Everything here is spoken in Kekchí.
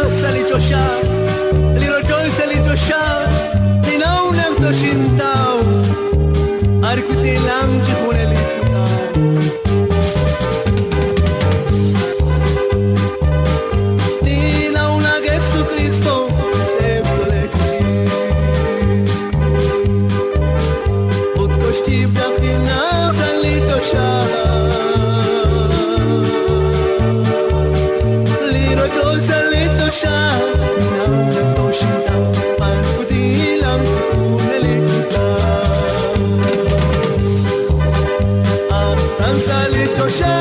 sa' li choxa, li rochoch sa' li choxa, ninnaw naq toxintaw, b'ar wi' tinlanq chi junelik kutan. Ninnaw naq Jesucristo seeb' tole'xchi, ut koxyiib' chaq inna' sa' li choxa. Li rochoch sa' li choxa, ninnaw naq toxintaw, b'ar wi' tinlanq chi junelik kutan. Aran sa' li choxa.